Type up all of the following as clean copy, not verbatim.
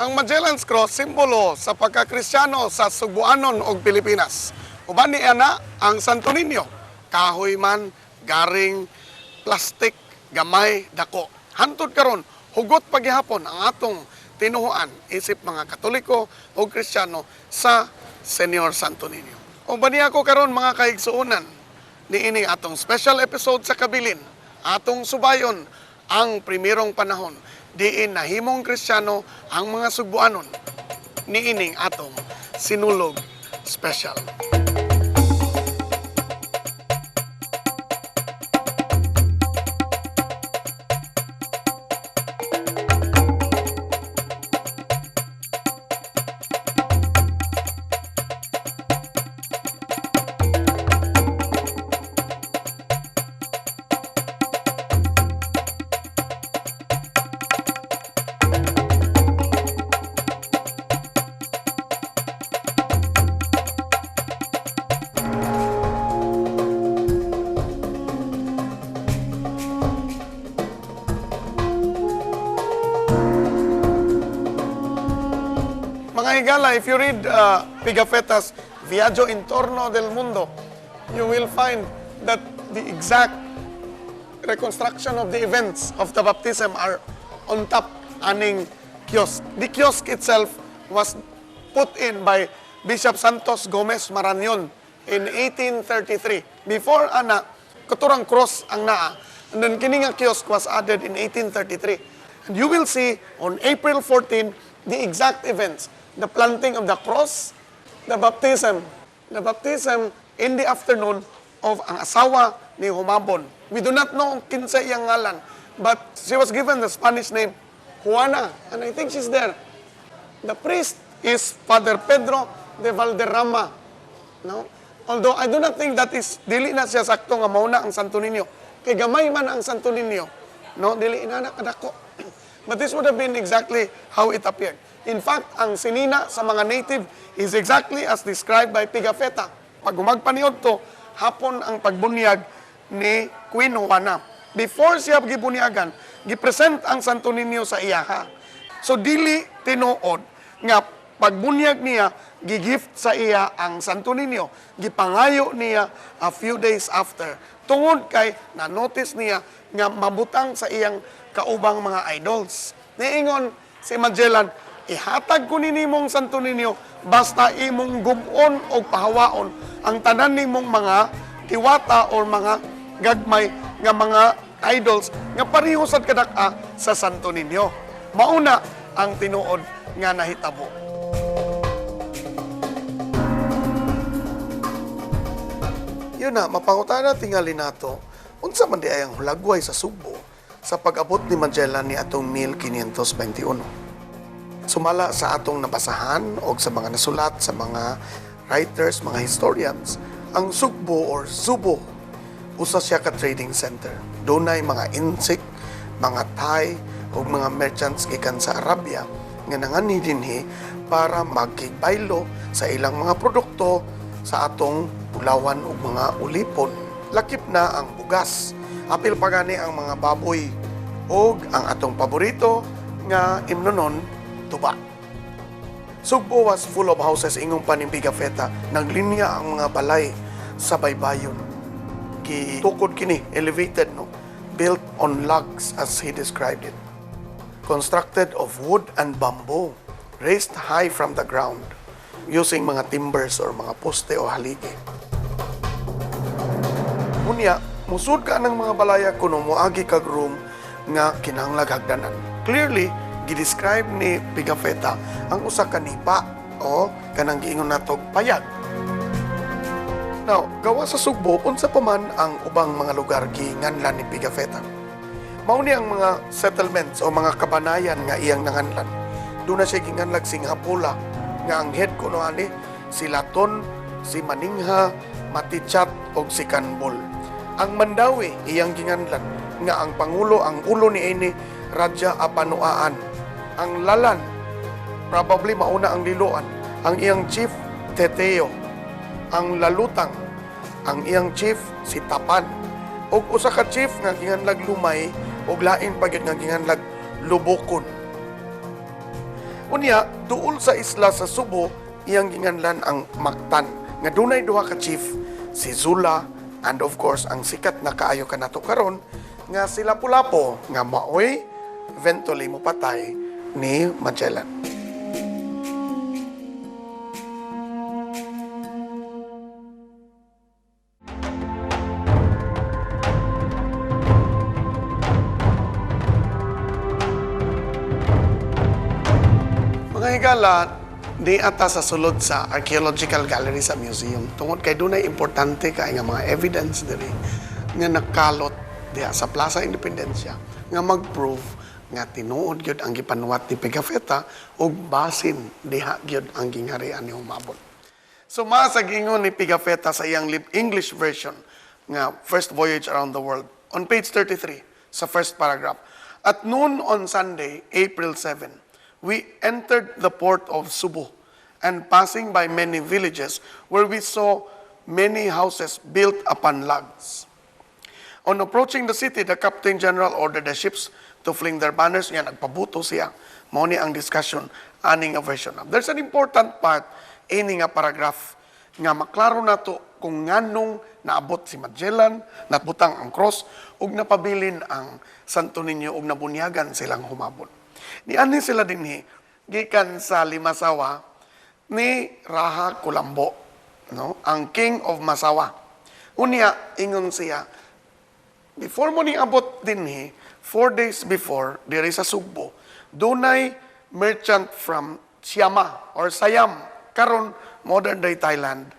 Ang Magellan's Cross, simbolo sa pagkakristyano sa Sugbuanon og Pilipinas. Uban ni ana ang Santo Niño, kahoy man, garing, plastic, gamay, dako. Hantod karon, hugot paghihapon ang atong tinuhuan isip mga Katoliko o Kristiyano sa Señor Santo Niño. Uban niya ako karon, mga kaigsuonan, niini atong special episode sa Kabilin, atong subayon ang primerong panahon diin nahimong Kristiyano ang mga Sugbuanon niining atong Sinulog Special. Mga higala, if you read Pigafetta's Viaggio Intorno del Mundo, you will find that the exact reconstruction of the events of the baptism are on top aning kiosk. The kiosk itself was put in by Bishop Santos Gomez Marañón in 1833. Before ana, katurang cross ang naa. And then kini nga kiosk was added in 1833. And you will see on April 14 the exact events. The planting of the cross, the baptism in the afternoon of ang asawa ni Humabon. We do not know kinsa iyang ngalan, but she was given the Spanish name Juana, and I think she's there. The priest is Father Pedro de Valderrama. No? Although I do not think that is, dili na siya sakto nga mauna ang Santo Niño. Kay gamay man ang Santo Niño. No, dili inana kadako. But this would have been exactly how it appeared. In fact, ang sinina sa mga native is exactly as described by Pigafetta. Pag humagpa niadto, hapon ang pagbunyag ni Queen Juana. Before siya gibunyagan, gipresent ang Santo Niño sa iyaha. So dili tinuod nga pagbunyag niya, gigift sa iya ang Santo Niño. Gipangayo niya a few days after. Tungod kay na-notice niya nga mabutang sa iyang kaubang mga idols. Niingon si Magellan, "Ihatag ko ni nimong Santo Niño basta imong gub-on o pahawaon ang tanan nimong mga diwata or mga gagmay nga mga idols nga pareho sad kadak-a sa Santo Niño." Mauna ang tinuod nga nahitabo. Yun na, mapangutana tingali nato, unsa man di ay ang hulagway sa Sugbo sa pag-abot ni Magellan ni atong 1521? Sumala sa atong nabasahan o sa mga nasulat sa mga writers, mga historians, ang Sugbo or Subo, usa siya ka trading center. Dunay mga Insik, mga Thai, ug mga merchants gikan sa Arabia nga nanganhi dinhi para magkigbaylo sa ilang mga produkto sa atong bulawan ug mga ulipon. Lakip na ang bugas. Apil pa gani ang mga baboy ug ang atong paborito nga imnonon, tuba. Sugbo was full of houses, ingon pa ni Pigafetta. Naglinya ang mga balay sa baybayon. Gitukod kini, elevated, no? Built on logs, as he described it. Constructed of wood and bamboo, raised high from the ground using mga timbers or mga poste o haligi. Unya, musud ka ng mga balaya kuno moagi kag room nga kinahanglag hagdanan. Clearly, gidescribe ni Pigafetta ang usa ka nipa o kanang giingon nato payag. Now, gawa sa Sugbo, unsa pa man ang ubang mga lugar ginganlan ni Pigafetta? Mao ni ang mga settlements o mga kabanayan nga iyang nanganlan. Doon na siya ginganlag Singhapula, nga ang head kuno ani si Laton, si Maningha, Matichat og si Kanbol. Ang Mandawi iyang ginganlan nga ang pangulo, ang ulo ni ini, Raja Apanuaan. Ang Lalan, probably mauna ang Liloan, ang iyang chief Teteo. Ang Lalutang, ang iyang chief si Tapan. Ug usa ka chief nga ginganlag Lumay ug lain pa gyud nga ginganlag Lubukon. Unya, duol sa isla sa Subo, iyang ginganlan ang Mactan, nga dunay duha ka chief, si Zula, and of course, ang sikat na kaayo kanato karon nga si Lapu-Lapu, nga maoy eventually mopatay ni Magellan. Mga higala, di ata sa sulod sa Archaeological Gallery sa museum tungod kay dunay importante kay nga mga evidence diri nga nakalot diha sa Plaza Independencia nga mag-prove nga tinuod gyud ang gipanuwat ni Pigafetta ug basin diha gyud ang gingharian ni Humabon. So sa gingon ni Pigafetta sa iyang English version nga First Voyage Around the World on page 33 sa first paragraph. "At noon on Sunday, April 7, we entered the port of Subo and passing by many villages where we saw many houses built upon logs. On approaching the city, the Captain General ordered the ships to fling their banners." Yan, nagpabuto siya. Mao ni ang discussion ani nga version. There's an important part ini nga paragraph nga maklaro nato kung nganong naabot si Magellan, nabutang ang cross, ug napabilin ang Santo Niño ug nabunyagan silang Humabon. Nianhi sila dinhi gikan sa Limasawa ni Raha Kulambo, no? Ang King of Masawa. Unya ingon siya, before mo ni abot dinhi, 4 days before, diri sa Sugbo, dunay merchant from Siama or Siam, karon modern day Thailand,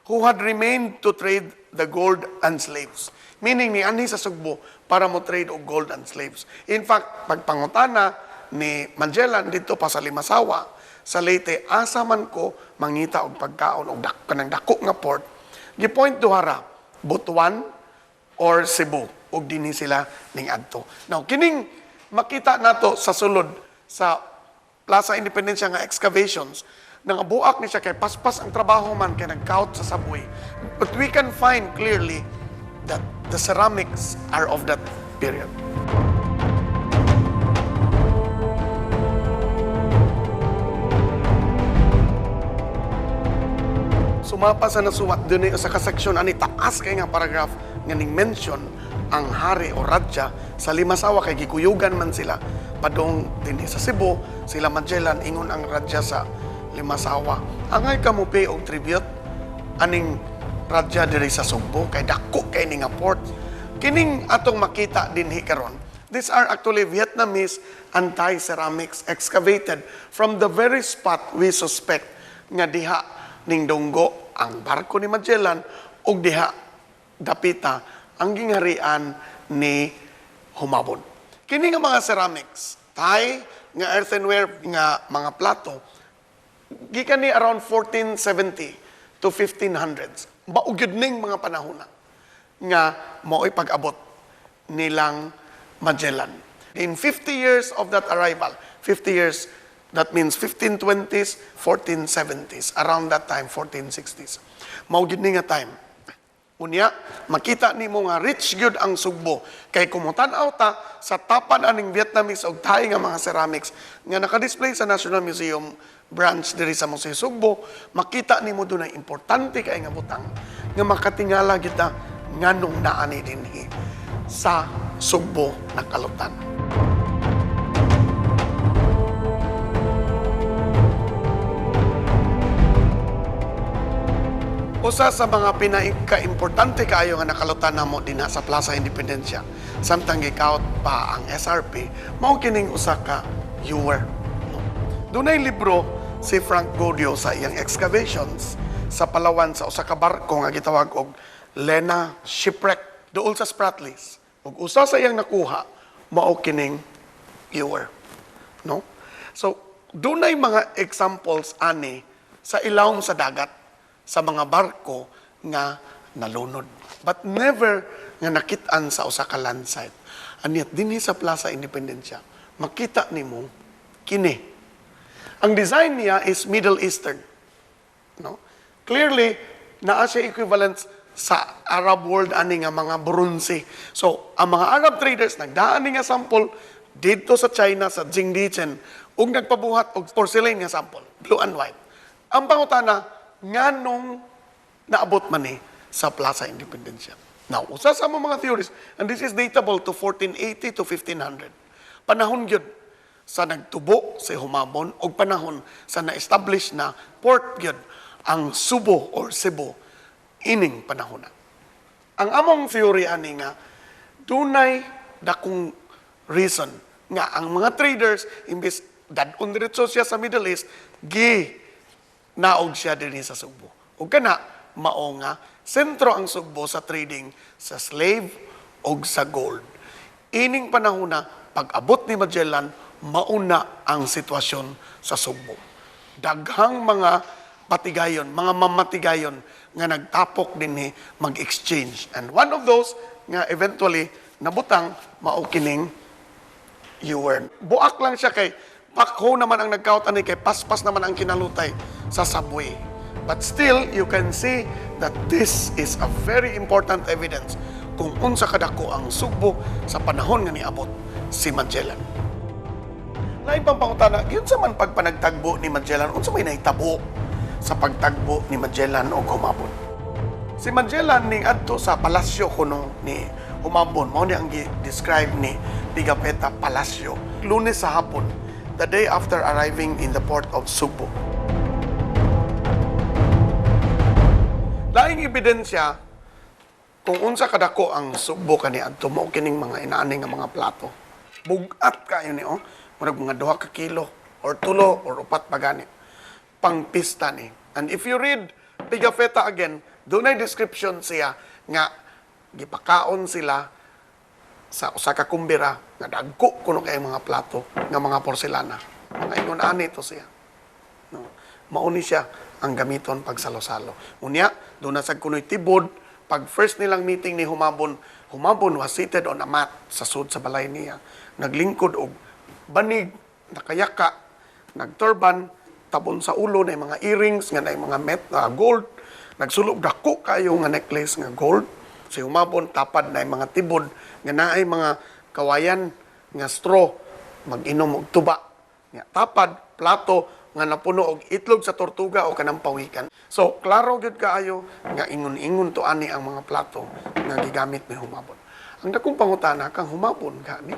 who had remained to trade the gold and slaves. Meaning ni anhi sa Sugbo para mo trade og gold and slaves. In fact, pagpangutana ni Magellan dito pa sa Limasawa, sa Leyte, asa man ko mangita og pagkaon og kanang dako nga port, gi-point duha ra, Butuan or Cebu, ug dinhi sila ning adto. Now kining makita nato sa sulod sa Plaza Independencia nga excavations, nangabuak ni siya kay paspas ang trabaho man kay nagkaut sa subway. But we can find clearly that the ceramics are of that period. Sumapa sa nasuwat dunay usa ka seksyon ani taas kay nga paragraph nga ning mention ang hari o radya sa Limasawa kay gikuyugan man sila padung dinhi sa Cebu sila Magellan. Ingon ang radya sa Limasawa, "Angay ka mo pay og tribute aning radya diri sa Sugbo kay dako kay ni nga port." Kining atong makita dinhi karon, these are actually Vietnamese and Thai ceramics excavated from the very spot we suspect nga diha ning dunggo ang barko ni Magellan ug diha dapita ang gingharian ni Humabon. Kini nga mga ceramics, Thai nga earthenware nga mga plato, gikan ni around 1470 to 1500s. Mao gyud ning mga panahon na nga mao'y pag-abot nilang Magellan. In 50 years of that arrival, 50 years, that means 1520s, 1470s, around that time, 1460s. Mao gyud ni nga time. Unya, makita nimo nga rich gyud ang Sugbo kay kumutan-aw ta sa tapan aning Vietnamese og Thai nga mga ceramics nga naka-display sa National Museum branch diri sa Museo Sugbo, makita nimo dunay importante kay nga butang nga makatingala kita nganong naa ni dinhi sa Sugbo nakalutan. Usa sa mga pinaka-importante kaayo nga nakalutan namo dinha sa Plaza Independencia samtang gikaut pa ang SRP mao kining usa ka ewer. No? Dunay libro si Frank Godio sa iyang excavations sa Palawan sa usa ka barko nga gitawag og Lena Shipwreck duol sa Spratlys. Ug usa sa iyang nakuha mao kining ewer. No? So dunay mga examples ani sa ilawom sa dagat sa mga barko nga nalunod. But never nga nakit-an sa usa ka land site. And yet, dinhi sa Plaza Independencia, makita nimo kini. Ang design niya is Middle Eastern. No? Clearly, naa siya equivalence sa Arab world ani nga mga bronze. So, ang mga Arab traders nagdaan ni nga sample didto sa China sa Jingdezhen. Ug nagpabuhat og porcelain nga sample, blue and white. Ang pangutana, nganong naabot man ni sa Plaza Independencia? Now, usa sa among mga theories, and this is datable to 1480 to 1500. Panahon gyud sa nagtubo si Humabon og panahon sa na-establish na port gyud ang Subo or Cebu ining panahon na. Ang among theory ani nga dunay dakong reason nga ang mga traders, imbis dad-on diretso siya sa Middle East, gi naog siya dinhi sa Sugbo. Ug kana mao nga sentro ang Sugbo sa trading sa slave og sa gold. Ining panahon na pag-abot ni Magellan, mauna ang sitwasyon sa Sugbo. Daghang mga patigayon, mga mamatigayon nga nagtapok dinhi mag-exchange. And one of those nga eventually nabutang mao kining ewer. Buak lang siya kay backhoe naman ang nagkaut ani kay paspas naman ang kinalutay sa subway. But still, you can see that this is a very important evidence kung unsa kadako ang Sugbo sa panahon nga niabot si Magellan. Lain pang pangutana, giunsa man pagpanagtagbo ni Magellan, unsa may nahitabo sa pagtagbo ni Magellan og Humabon? Si Magellan ning adto sa palasyo kuno ni Humabon, mao ni ang gi-describe ni Pigafetta, palasyo. Lunes sa hapon, the day after arriving in the port of Sugbo. Laing ebidensya kung unsa kadako ang Sugbo kaniadto mao kining mga inaani nga mga plato. Bugat kayo ni, oh. Murag mga 2 ka kilo or 3 or 4 pa gani. Pangpista ni. And if you read Pigafetta again, dunay description siya nga gipakaon sila sa usa ka kumbira nga dagko kuno kay mga plato nga mga porselana. Mga ingon ani to siya. No. Mao ni siya ang gamiton pag salo-salo. Unya, duna sad kuno'y tibod, pag first nilang meeting ni Humabon, Humabon was seated on a mat sa sud sa balay niya. Naglingkod og banig, nakayaka, nagturban, tabon sa ulo na mga earrings nga na mga gold, nagsulob dako kayo nga necklace nga gold. Si Humabon tapad na mga tibod nga naay mga kawayan nga straw, mag-inom og tuba. Nga tapad plato nga napuno og itlog sa tortuga o kanang pawikan. So klaro gyud kaayo nga ingon-ingon to ani ang mga plato nga gigamit ni Humabon. Ang dakong pangutana kang Humabon gani.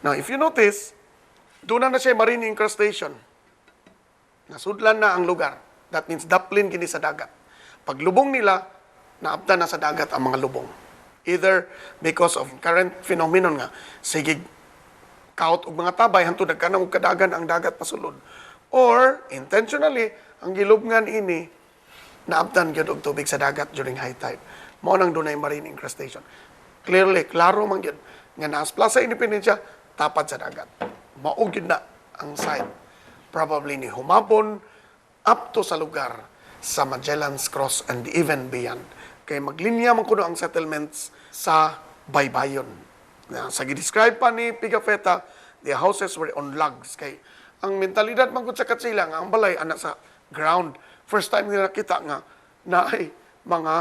Now, if you notice, duna na siya marine incrustation. Nasudlan na ang lugar. That means daplin kini sa dagat. Paglubong nila, naabtan na sa dagat ang mga lubong. Either because of current phenomenon nga sige kaut og mga tabay hantod nagkanang og kadagan ang dagat pasulod, or intentionally ang gilubngan ini naabtan gyud og tubig sa dagat during high tide. Mao nang dunay marine incrustation. Clearly, klaro man gyud nga naas Plaza Independencia tapad sa dagat. Mao gyud na ang site probably ni Humabon up to sa lugar sa Magellan's Cross and even beyond. Kay maglinya man kuno ang settlements sa baybayon. Na, sa gi-describe pa ni Pigafetta, the houses were on logs. Kay ang mentalidad man gud sa Katsila nga ang balay ana sa ground. First time nila nakita nga naay mga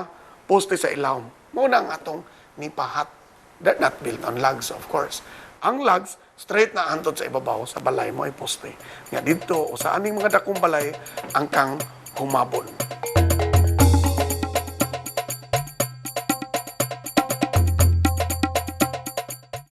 poste sa ilawom. Mao na ang atong nipa hut. They're not built on logs, of course. Ang logs, straight na hantod sa ibabaw sa balay mo ay poste. Nga dito, o sa aning mga dakong balay, ang kang Humabon.